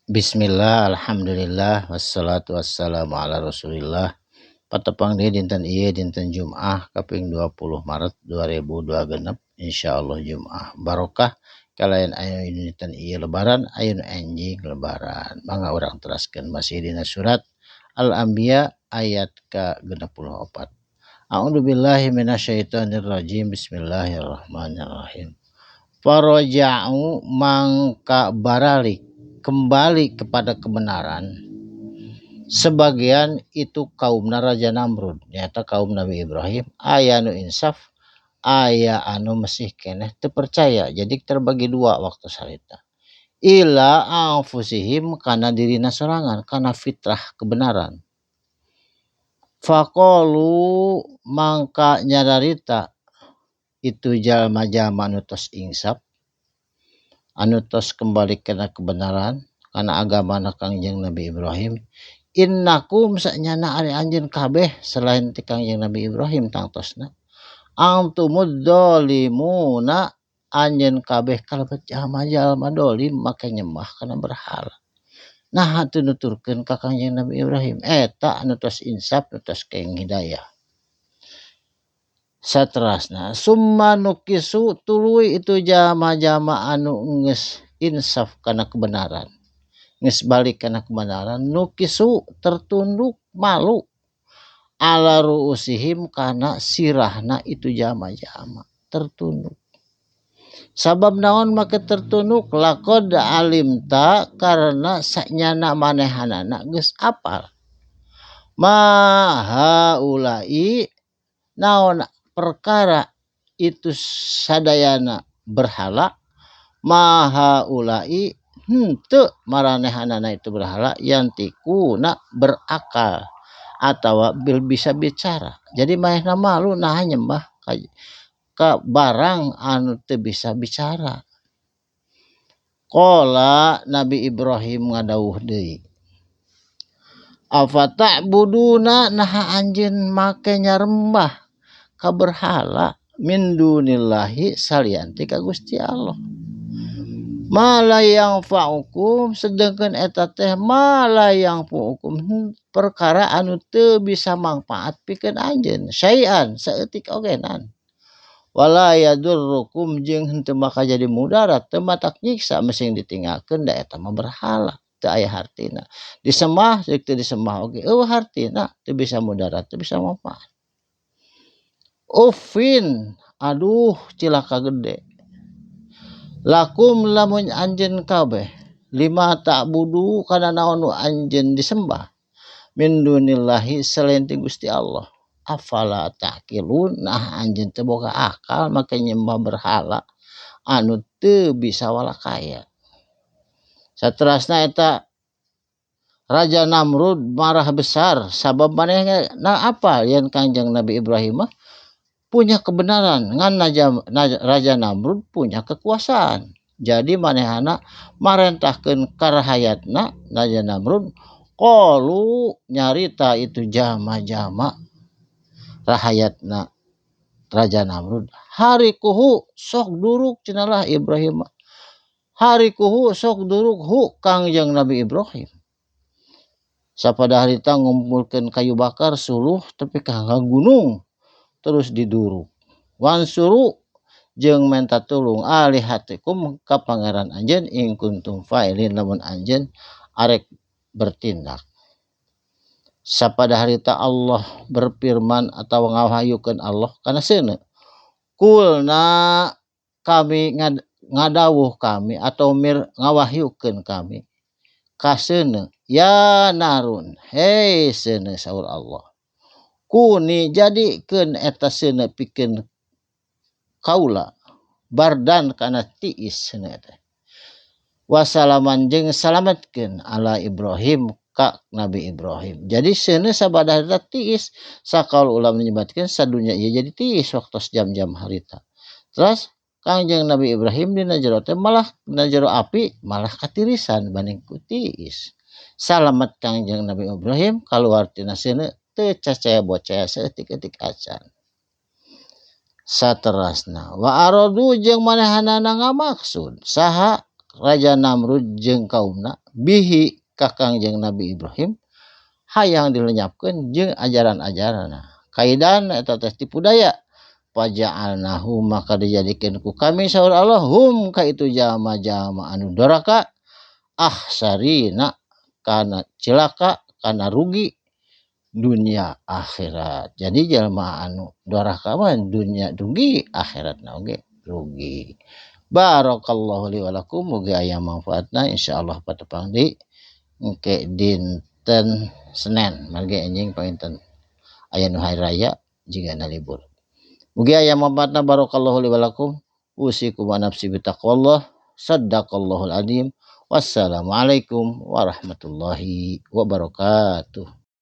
Bismillah, alhamdulillah, wassalatu wassalamu ala rasulillah. Patepang deui dinten ieu, dinten Jumaah kaping 20 Maret 2026. Insyaallah Jumaah barokah kalayan aya dinten ieu lebaran, aya nu enjing lebaran. Mangga urang teraskeun masih dina surat Al-Anbiya ayat ka 64. A'udzubillahi minasyaitonirrajim. Bismillahirrahmanirrahim. Faraja'u mangka baralik kembali kepada kebenaran. Sebagian itu kaum Raja Namrud, nyata kaum Nabi Ibrahim, aya nu insaf, aya anu masih keneh teu percaya. Jadi terbagi dua waktu sarita. Ila anfusihim kana dirina sorangan, kana fitrah kebenaran. Faqalu mangka nyararita itu jalma-jalma anu tos insaf, anu tos kembali kana kebenaran, kana agamana Kangjeng Nabi Ibrahim. Innakum sanyana ari anjeun kabeh selain ti Kangjeng Nabi Ibrahim tangtosna, antumud dzalimuna anjeun kabeh kalebet jalma-jalma dolim make nyembah kana berhala. Nah teu nuturkeun ka Kangjeng Nabi Ibrahim eta anu tos insaf, nu tos kenging hidayah. Saterasna summa nukisu tuluy itu jalma-jalma anu geus insaf kana kebenaran, geus balik kana kebenaran, nukisu tertunduk malu ala ruusihim kana sirahna itu jalma-jalma tertunduk. Sabab naon make tertunduk? Laqad alimta karena sanyana manehanana geus apal ma haulai naon perkara itu sadayana berhala, maha ulai henteu maranehanana itu berhala yantikuna berakal atau bisa bicara. Jadi manehna malu nah nyembah ka barang anu teu bisa bicara. Qala Nabi Ibrahim ngadawuh deui, afata'buduna naha anjeun make nyarembah ka berhala min dunillahi salian ti ka Gusti Allah. Ma la yanfa'ukum sedengkeun eta teh ma la yanfa'ukum perkara anu teu bisa mangfaat pikeun anjeun syai'an saeutik ogenan. Wala yadurrukum jeung henteu maka jadi mudarat teu matak nyiksa mesing ditinggalkeun da eta mah berhala teu aya hartina. Disembah jeung teu disembah oge eueuh hartina teu bisa mudarat teu bisa manfaat. Uffin aduh cilaka gede lakum lamun anjeun kabeh lima ta'budu kana naon nu anjeun disembah min dunillahi selain ti Gusti Allah. Afala ta'qilun nah anjeun teu boga akal make nyembah berhala anu teu bisa walakaya. Saterasna eta Raja Namrud marah besar sabab manehna apa yen Kangjeng Nabi Ibrahim mah punya kebenaran ngan Raja Namrud punya kekuasaan. Jadi manehana marentahkeun ka rahayatna Raja Namrud qalu nyarita itu jama-jama rahayatna Raja Namrud harikuhu sok duruk cenah Ibrahim, harikuhu sok duruk hu Kangjeng Nabi Ibrahim. Sapada harita ngumpulkeun kayu bakar suluh tepi ka gunung terus diduruk. Wansuru jeung menta tulung alihatikum ka pangeran anjeun in kuntum fa'ilin lamun anjeun arek bertindak. Sapada harita Allah berfirman atau ngawahyukeun Allah kana seuneu. Kulna kami ngadawuh kami atau mir ngawahyukeun kami ka seuneu ya narun hei seuneu saur Allah. Kuni jadikeun eta seuneu pikeun kaula bardan kana tiis seuneu teh. Wasalaman jeung salametkeun ala Ibrahim ka Nabi Ibrahim. Jadi seuneu sabada harita tiis sakaul ulama nyebatkeun sadunya ieu jadi tiis waktu jam-jam harita. Terus Kangjeng Nabi Ibrahim dina jero teh malah dina jero api malah katirisan banding ku tiis. Salamet Kangjeng Nabi Ibrahim kaluar tina seuneu teu cacaya bocaya saeutik-eutik acan. Saterasna wa aradu jeung manehanana ngamaksud saha Raja Namrud jeung kaumna bihi ka Kangjeng Nabi Ibrahim hayang dilenyapkeun jeung ajaran-ajaranna. Kaidan eta teh tipu daya. Faja'alnahu maka dijadikeun ku kami saur Allah hum ka itu jalma-jalma anu doraka ahsarina kana cilaka kana rugi dunia akhirat. Jadi jalma anu doraka mah dunia rugi, akhiratna oge rugi. Barakallahu li wa lakum, mugi aya manfaatna insyaallah patepang deui engke dinten Senin margi anjing panginten aya nu hari raya jigana libur. Mugi aya manfaatna barakallahu li wa lakum. Usikum wa nafsi bitaqwallah. Sadaqallahul azim. Wassalamualaikum warahmatullahi wabarakatuh.